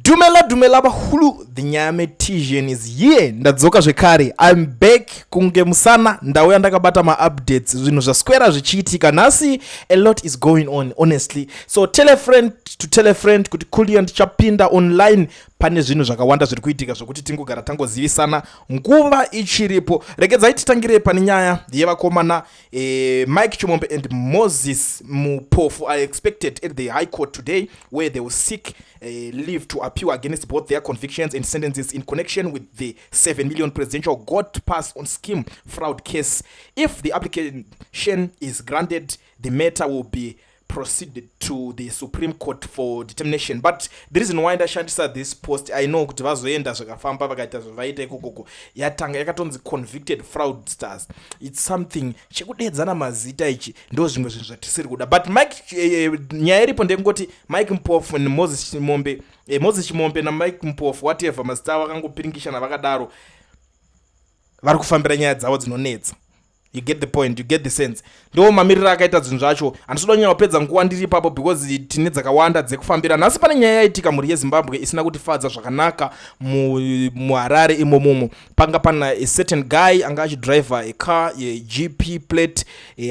Dumela dumela bahulu, the Nyametisian is here. Ndadzoka zvekare, I'm back kunge musana. Ndauya ndakabata maupdates, zvinhu zvaswera zvichiitika nhasi. A lot is going on, honestly. So tell a friend to tell a friend kuti Kulian ndichapinda online. Pane zvinhu zvakawanda zviri kuitika zvokuti tingogara tangozivisana nguva ichiripo. Regedzai titangire pane nyaya yevakomana Mike Chimombe and Moses Mupofu are expected at the High Court today, where they will seek leave to appeal against both their convictions and sentences in connection with the 7 million presidential goat pass on scheme fraud case. If the application is granted, the matter will be proceeded to the Supreme Court for determination. But the reason why ndashandisa this post, I know kuti vazoenda zvakafamba, vakaita zvavaita ikokoko, yatanga yakatonzi convicted fraudsters. It's something chekudeedzana mazita ichi, ndo zvimwe zvinhu zvatisiri kuda. But Mike, nyaya iripo ndekungoti Mike Mpofu and Moses Chimombe, Moses Chimombe naMike Mpofu, whatever mazita avo, vakangopiringishana vakadaro, vari kufambira nyaya dzavo dzinonetsa. You get the point, you get the sense. Ndo mamiriro akaita zvinhu zvacho. Handisi kuda kunyanya kupedza nguva ndiri ipapo because tine dzakawanda dzekufambira nhasi. Pane nyaya yaitika, mhuri yeZimbabwe, isina kutifadza zvakanaka muHarare imomomo. Panga pana a certain guy anga achidriver a car yeGP plate,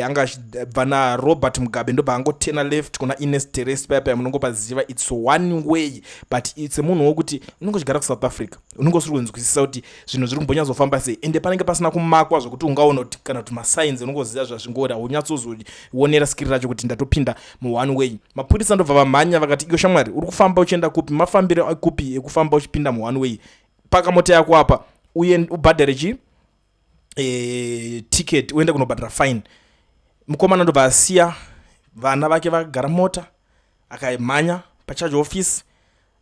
anga achibva naRobert Mugabe, ndobva angotena left kuna Ines Terrace paya paya munongopaziva. It's one way, but it's munhu wokuti unonge uchigara kuSouth Africa, unonge usiri kunzwisisa kuti zvinhu zviri kumbonyatsofamba sei. Ende panenge pasina kumakwa zvokuti ungaona kuti kana kuti masigns unongoziva zvazvingori, haunyatsozonionera skiri racho kuti ndatopinda muone way. Mapurisa ndobva vamhanya, vakati, "Iyo shamwari, uri kufamba uchienda kupi? Mafambiro kupi ekufamba uchipinda muone way? Paka mota yako apa uye ubhadhare chi ticket, uende kunobhadhara fine." Mukomana ndobva asiya vana vake vakagara mota, akamhanya pacharge office,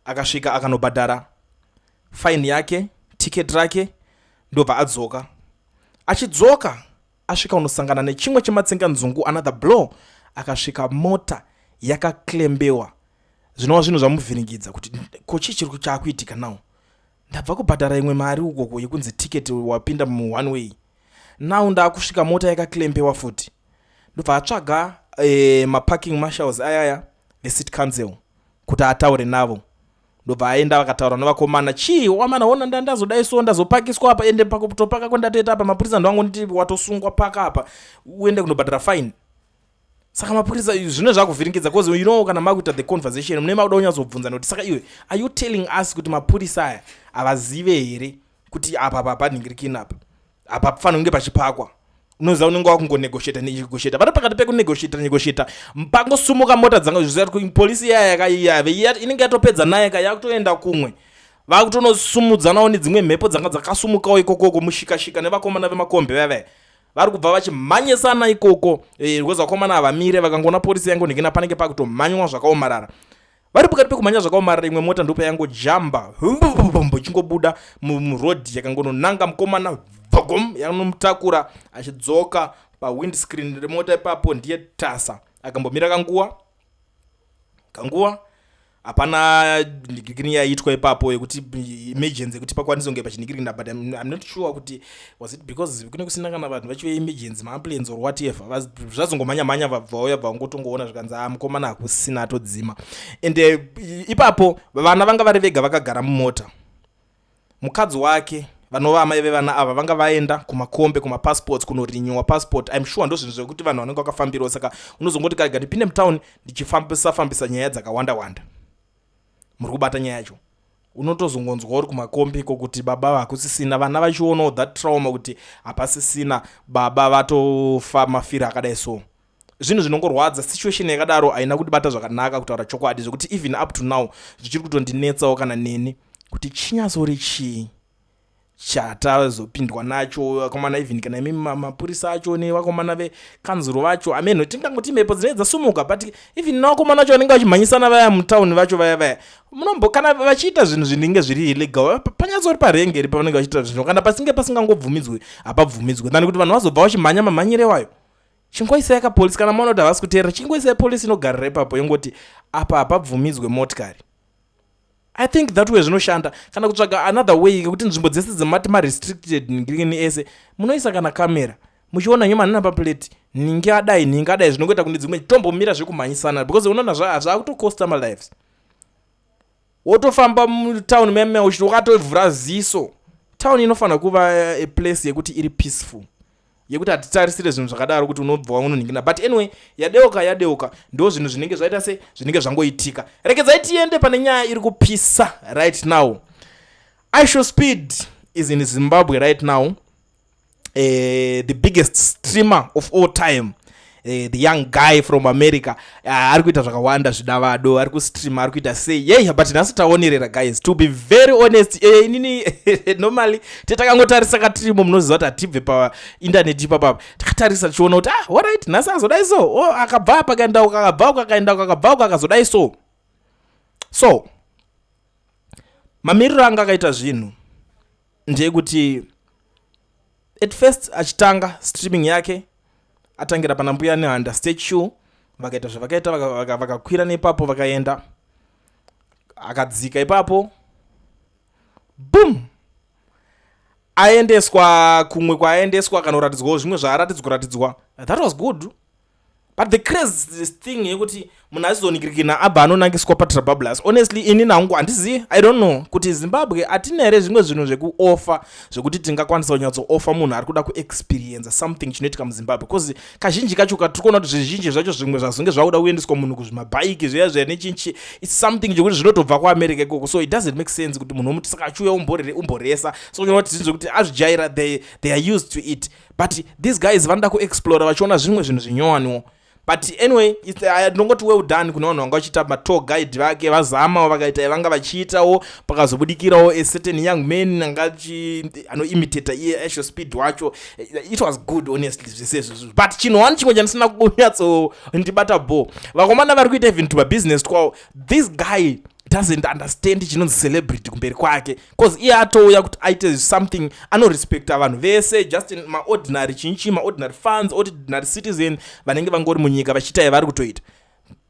akasvika akanobhadhara fine yake, ticket rake, ndobva adzoka. Achidzoka, asvika unosangana nechimwe chematsenganzungu, another blow. Akasvika mota yakaklembewa, zvinova zvinhu zvamuvhiringidza kuti ko chii chiri chaakuitika now? Ndabva kubhadhara imwe mari ukoko yekunzi ticket, wapinda muone way, now ndaakusvika mota yakaklembewa futi. Ndobva atsvaga maparking marshals ayaya vecity council kuti ataure navo. Ndobva aenda, vakataura navakomana. "Chii wamana, ona ndazodai so, ndazopakiswa apa, ende pakutopaka kwandatoita apa, mapurisa ndovangonditi watosungwa, paka apa uende kunobhadhara fine." Saka mapurisa zvino zvakuvhiringidza because kana makuita the conversation, mune makuda kunyatsobvunza nokuti saka iwe, are you telling us kuti mapurisa aya havazive here kuti apa apa panhingirikini, apa apa pafanira kunge pachipakwa? Unoziva, unenge wakungonegotiata negotiata vari pakati pekunegotiata negotiata, pangosumuka mota dzanga. Polisi iya inenge yatopedza naye ka, yakutoenda kumwe, vakutonosumudzanawo nedzimwe mhepo dzanga dzakasumukawo ikokoko, mushikashika nevakomana vemakombi vavaya vari kubva vachimhanyisana ikoko, because vakomana havamire. Vakangoona polisi yangonhingina, panenge pakutomhanywa zvakaomarara. Vari pakati pekumhanya zvakaomarara, imwe mota ndopa yangojamba ichingobuda murodhi, yakangononanga mukomana vhogom, yanomutakura achidzoka pawindscreen remota ipapo. Ndiye tasa. Akambomira kanguva kanguva, hapana nhingirikini yaitwa ipapo yekuti emergency, yekuti pakwanise kunge pachinhingirikina. But I'm not sure kuti was it because kune kusina kana vanhu vacho veemergency, maambulance or whatever. Zvazongomhanya mhanya, vabva vauya, bva vangotongoona, zvikanzi, "A, mukomana hakusina, atodzima." And ipapo vana vanga vari vega vakagara mumota. Mukadzi wake, vanova amai vevana ava, vanga vaenda kumakombe, kumapassports, kunorenewa passport. I'm sure ndo zvinhu zvekuti vanhu vanenge vakafambirawo, saka unozongoti karega ndipinde mutown ndichifambisa fambisa nyaya dzakawanda wanda. Muri kubata nyaya yacho? Unotozongonzwa uri kumakombi iko kuti baba hakusisina, vana vachionawo that trauma kuti hapasisina baba, vatofa mafiro akadai. So zvinhu zvinongorwadza. Situation yakadaro haina kutibata zvakanaka, kutaura chokwadi, zvekuti even up to now zvichiri kutondinetsawo kana neni kuti chinyatsori chii chatazopindwa nacho vakomana. Even kana imi mapurisa acho nevakomana vekanzuro vacho, ameno tingangoti mhepo dzinenge dzasumuka, but even navakomana vacho vanenge vachimhanyisana vaya mutauni vacho vaya vaya, munombo kana vachiita zvinhu zvinenge zviri illegal, panyatsori parengeri pavanenge vachiita zvinhu, kana pasinge pasingangobvumidzwi, hapabvumidzwi, than kuti vanhu vazobva vachimhanya mamhanyire wayo. Chingoisai kapolisi kana maona kuti havasi kuteerera, chingoisai polisi inogarira ipapo, yongoti apa hapabvumidzwe motikari. I think that way zvinoshanda, kana kutsvaga another way yekuti nzvimbo dzese dzemati marestricted ngirini ese munoisa kana kamera, muchiona nyuma nana paplate, ninge adai, ninge adai, zvinongoita kune dzimwe tombomira zvekumhanyisana, because unoona zvakutocosta malives. Wotofamba mutown meme uchiti wakatovhura ziso. Town inofanira kuva a place yekuti iri peaceful, yekuti hatitarisire zvinhu zvakadaro kuti unobva unonhingina. But anyway, yadeuka yadeuka, ndo zvinhu zvinenge zvaita se zvinenge zvangoitika. Rekedzai tiende pane nyaya iri kupisa right now. IShowSpeed is in Zimbabwe right now, the biggest streamer of all time, the young guy from America. Ari kuita zvakawanda zvidavado, ari kustream, ari kuita sei yey. But nhasi taonerera, guys, to be very honest. Inini normally tetakangotarisa katirimo, munoziva kuti hatibve painternet ipapapa. Takatarisa tichiona kuti, ah, alright, nhasi azodai so. Oh, akabva apa, akaenda uko, akabva uko, akaenda uko, akabva uko, akazodai so. So mamiriro anga akaita zvinhu ndeyekuti at first achitanga streaming yake, atangira pana Mbuya Nehanda statue, vakaita zvavakaita, vakakwira neipapo, vakaenda, akadzika ipapo, boom, aendeswa kumwe kwaaendeswa, akanoratidzwawo zvimwe zvaaratidzwa kuratidzwa. That was good, but the crazy thing yekuti munhu achizonikirikina abva anonangiswa paTrabablas, honestly, ini nangu handizivi. I don't know kuti Zimbabwe hatina here zvimwe zvinhu zvekuoffer, zvekuti tingakwanisa kunyatsooffer munhu ari kuda kuexperienca something chinoitika muZimbabwe, because kazhinji kacho katiri kuona kuti zvizhinji zvacho zvimwe zvazonge zvakuda kuendeswa munhu kuzvimabhaiki zviya zviya nechinchi, it's something chekuti zvinotobva kuAmerica ikoko. So it doesn't make sense kuti munhu womuti saka achiuya umboresa. So unoona kuti zvinhu zvekuti azvijaira, they are used to it, but these guys vanoda kuexplora vachiona zvimwe zvinhu zvinyowaniwo. But anyway, ndinongoti well done kune vanhu vanga vachiita matour guide vake, vazamawo, vakaita vanga vachiitawo. Pakazobudikirawo a certain young man anga anoimitata iye IShowSpeed wacho. It was good, honestly, zvese izvozvo. But chinhu one chimwe chandisina kunyatsondibata bo, vakomana vari kuita even tumabusiness twavo, this guy doesn't understand chinonzi celebrity kumberi kwake, because iye atouya kuti aite something, anorespecta vanhu vese, just maordinary chinchi, maordinary fans, ordinary citizen vanenge vangori munyika vachiita yavari kutoita.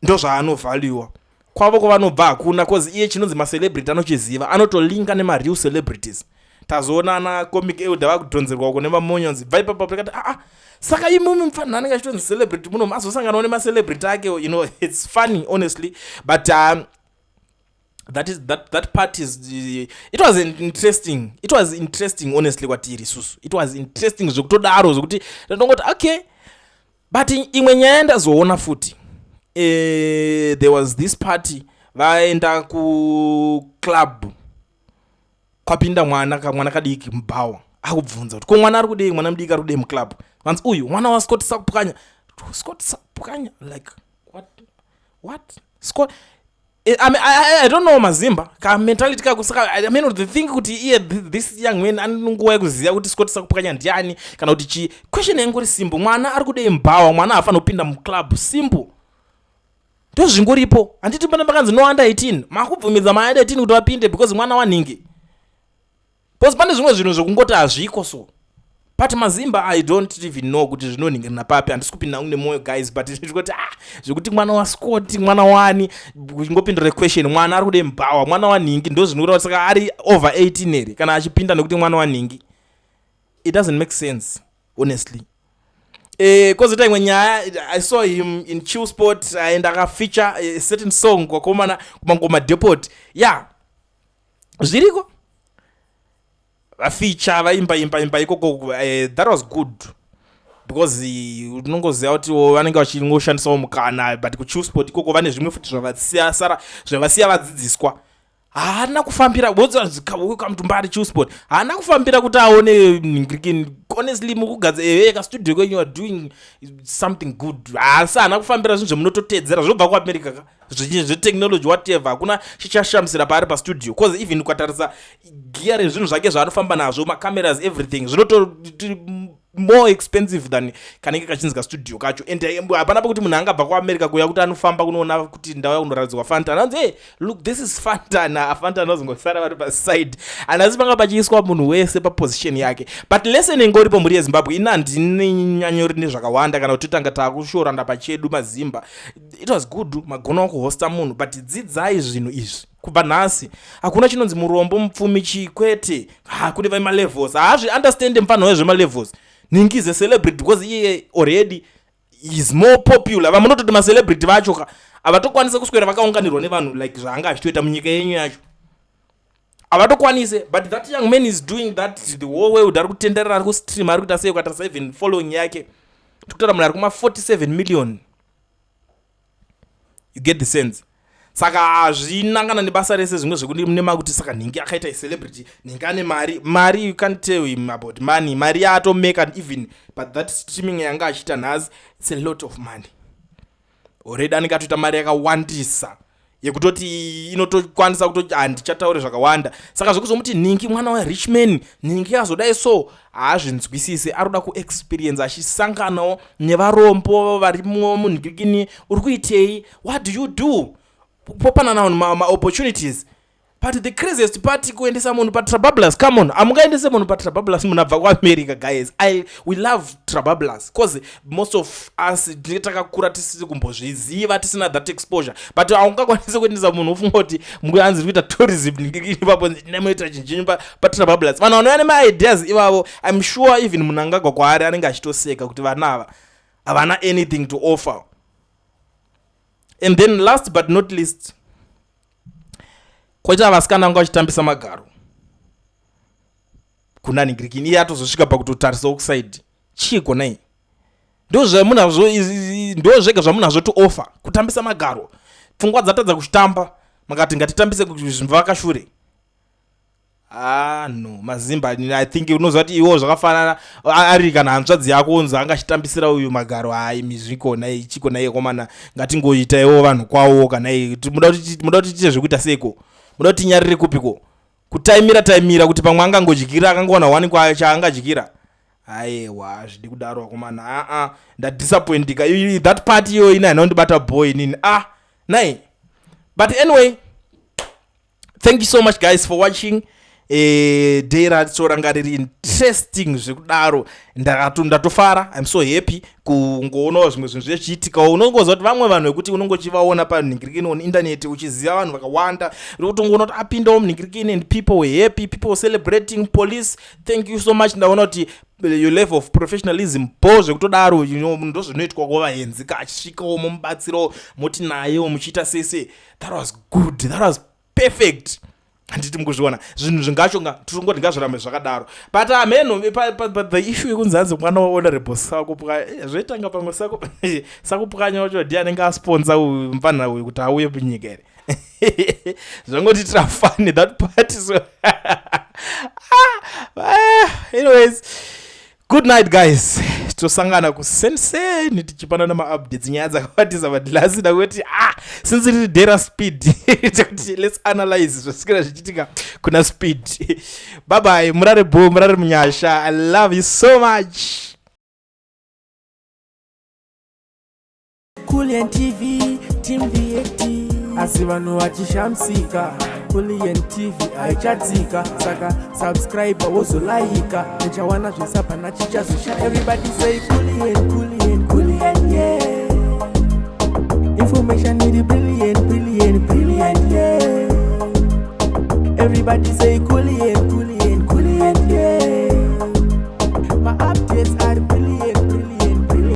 Ndo zvaanovhaluwa kwavo kwavanobva hakuna, cause iye chinonzi macelebrity anochiziva, anotolinka nemareal celebrities. Tazoona ana Comic Elder vakudhonzerwa uko nemamonyons bva ipapa. Tikati, aa, ah, saka imimi mufanira anenge achitonzi celebrity muno, azosanganawo nemacelebrity ake. It's funny, honestly, but that is that that part is it was interesting, it was interesting, honestly. Kwatiri isusu it was interesting zvekutodaro, zvekuti ndongoti okay. But imwe nyaya ndazoona futi, there was this party, vaenda kuclub, kwapinda mwana, kamwana kadiki mubhawa, akubvunza kuti ko mwana ari kudei, mwana mudiki ari kudei muclub. Vanzi uyu mwana waScott Sakupwanya. Scott Sakupwanya, like, what Scott? I mean, I don't know, mazimba kamentality kako. Saka I mean, the thing kuti iye this young man ane nguva yekuziva kuti Scott Sakupwanya ndiani kana kuti chi. Question yangori simple: mwana ari kudei mubhawa? Mwana haafanira kupinda muclub, simple, ndozvingoripo. Handiti pana pakanzi no under 18? Makubvumidza maunder 18 kuti vapinde because mwana wanhingi? Because pane zvimwe zvinhu zvekungoti hazviko. So but mazimba, I don't even know kuti zvinonhingirina papi. Handisi kupinda nemwoyo, guys, but ndikuti, ah, zvekuti mwana waScott, mwana wani, chingopindura question: mwana ari kude mubhawa, mwana wanhingi? Ndo zvinokureva saka ari over 18 here kana achipinda nekuti mwana wanhingi? It doesn't make sense, honestly. Kwozoita imwe nyaya, I saw him in Chillspot and akafeature a certain song kwakomana kuMangoma Depot. Yeah, zviriko, vafeature, vaimba imba imba ikoko. That was good because unongoziva kuti vanenge vachingoshandisawo mukana. But kuChillspot ikoko vane zvimwe futi zvavasara zvavasiya vadzidziswa. Haana kufambira kamutumba ari Chillspot, haana kufambira kuti aone nhingirikini. Honestly, mukugadza ehe kastudio kwenyu, are doing something good, asi haana kufambira zvinhu zvemunototedzera zvinobva kuAmerica ka, zvetechnology, whatever. Hakuna chichashamisira paari pastudio, cause even ukatarisa gear rezvinhu zvake zvaanofamba nazvo, macameras, everything, zvinoto more expensive than kanenge kachinzi kastudio kacho. And hapana pekuti munhu angabva kuAmerica kuya kuti anofamba kunoona kuti ndau yakunoratidzwa Fantan, anzi, "Hey, look, this is Fantan." Fantan vazongosara vari paside, and asi panga pachiiswa munhu wese paposition yake. But lesson ingoripo, mhuri yeZimbabwe, ina handinyanyori nezvakawanda kana kuti totanga taakushoranda pachedu mazimba. It was good, magona kuhosta munhu, but dzidzai zvinhu izvi kubva nhasi. Hakuna chinonzi murombo, mupfumi, chikwete. Kune vaimalevels haazvi understand mufanho wezvemalevels. Ningi is a celebrity because iye already is more popular. Vamunototi macelebrity vacho ka Havatokwanise kuswera vakaunganirwa nevanhu like zvaanga achitoita munyika yenyu yacho. Havatokwanise, but that young man is doing that the whole world. Ari kutenderera, ari kustream, ari kuita sei. Ukatarisa even following yake, tikutaura munhu ari kuma 47 million. You get the sense? Saka hazvina kana nebasa rese zvimwe zvekuti mune kuti saka nhingi akaita celebrity, nhingi ane mari. Mari, you can't tell him about money. Mari yaatomeka even, but that streaming yanga achiita nhasi, it's a lot of money already. Anenge atoita mari yakawandisa yekutoti inotokwanisa kutoti handichataure zvakawanda. Saka zvekuzomuti nhingi mwana warich man, nhingi azodai, so haazvinzwisisi. Ari kuda kuexperience achisanganawo nevarombo varimo munhingirikini. Uri kuitei? What do you do? Popanana vanhu maopportunities. But the craziest part, kuendesa munhu paTrabablas. Come on, hamungaendese munhu paTrabablas munhu abva kuAmerica. Guys, we love Trabablas because most of us tinenge takakura tisiri kumbozviziva, tisina that exposure, but haungakwanisi kuendesa munhu ufunga kuti muanzi kuita tourism ipapo, nemoita chinhu paTrabablas. Vanhu vanouya nemaideas ivavo, I'm sure even munhu angagwa kwaari anenge achitoseka kuti vana ava havana anything to offer. And then last but not least, kwaita vasikana vanga vachitambisa magaro kuna ningirikini. Iye atozosvika pakutotarisawo kusaidi. Chiiko nai? Ndo ndo zvega zvamunazvo to offer, kutambisa magaro? Pfungwa dzatadza kuchitamba, makati ngatitambise zvimvakashure. Ah, no, mazimba, I think unoziva kuti iwo zvakafanana ari kana hanzvadzi yako unzi anga achitambisira uyu magaro. Hai, mizvikona ichikona iye komana, ngatingoitaiwo vanhu kwawo. Kana muda kuti tiite zvekuita seiko? Muda kuti tinyarire kupiko? Kutaimira taimira kuti pamwe angangodyira, akangowana wani chaangadyira. Aiwa, hazvidi kudaro vakomana. Aa, ndadisappointika. That part iyoyo ina inondibata boy inini. Ah, nai. But anyway, thank you so much guys for watching. Day racho ranga riri interesting zvekudaro. Ndatofara, I'm so happy kungoonawo zvimwe zvinhu zvichiitikawo. Unongoziva kuti vamwe vanhu vekuti unongochivaona panhingirikini on internet, uchiziva vanhu vakawanda, uri kutongoona kuti apindawo munhingirikini and people were happy, people were celebrating. Police, thank you so much. Ndaona kuti your level of professionalism bo zvekutodaro. Ndo zvinoitwa kwavaenzi ka, achisvikawo mumubatsirawo, moti nayewo muchiita sese. That was good, that was perfect. Handiti mukuzviona zvinhu zvingacho? Tirongoti ngazvirambe zvakadaro. But ameno the issue yekunzi hanzi mwana waHonorable Sakupwanya, zvoitanga pamwe Sakupwanya wacho ndiye anenge asponsa mufanira uyu kuti auye munyika here? Zvangotitira funny, that part. So ah, anyways, good night guys. Tosangana kusenseni tichipanana maupdates, nyaya dzakawandisa. But lasina kuti ah, since riri day raSpeed, kuti let's analyze zvasikira zvichiitika kuna Speed. Bye bye, murare bo, murare munyasha. I love you so much. Kulian TV, Team VAT. Asi vanhu vachishamisika, Kulian TV haichatsika. Saka subscribe, wozolaika, uchawana zvesapana chichazosha. Everybody say Kulian, Kulian, Kulian, yeah. Information iri brilliant, brilliant.